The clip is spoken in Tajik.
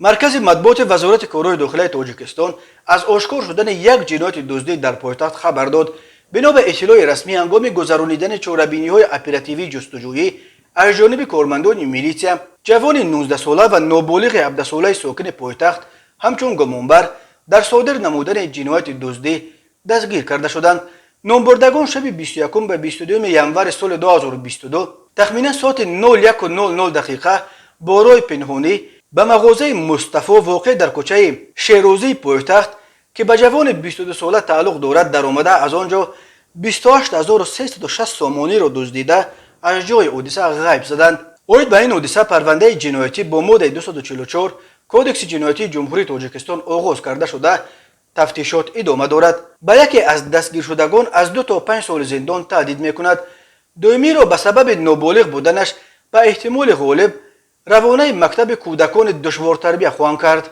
Маркази матбуоти Вазорати корҳои дохилаи Тоҷикистон аз ошкор шудани як ҷинояти дуздӣ дар пойтахт хабар дод. Бино ба иттилои расмӣ, ҳангоми гузаронидани чорабиниҳои оперативии ҷустуҷӯӣ аз ҷониби кормандони милитсия, ҷавони 19сола ва ноболиғи 17солаи сокини пойтахт ҳамчун гумонбар дар содир намудани ҷинояти дуздӣ дастгир карда шуданд. Номбурдагон шаби 21 ба 22 январи соли 2022 тахминан соати 01:00 дақиқа бо роҳи пинҳонӣ ба мағозаи Мустафо, воқеъ дар кӯчаи Шерозии пойтахт, ки ба ҷавони 22сола тааллуқ дорад, даромада, аз он ҷо 28 360 сомониро дуздида, аз ҷои ҳодиса ғайб заданд. Оид ба ин ҳодиса парвандаи ҷиноятӣ бо моддаи 244 Кодекси ҷиноятии Ҷумҳурии Тоҷикистон оғоз карда шуда, тафтишот идома дорад. Ба яке аз дастгиршудагон аз 2 то 5 соли зиндон таҳдид мекунад. Дуюмиро ба сабаби ноболиғ буданаш ба эҳтимоли ғолиб равонаи мактаби кӯдакони душвортарбия хоҳанд кард.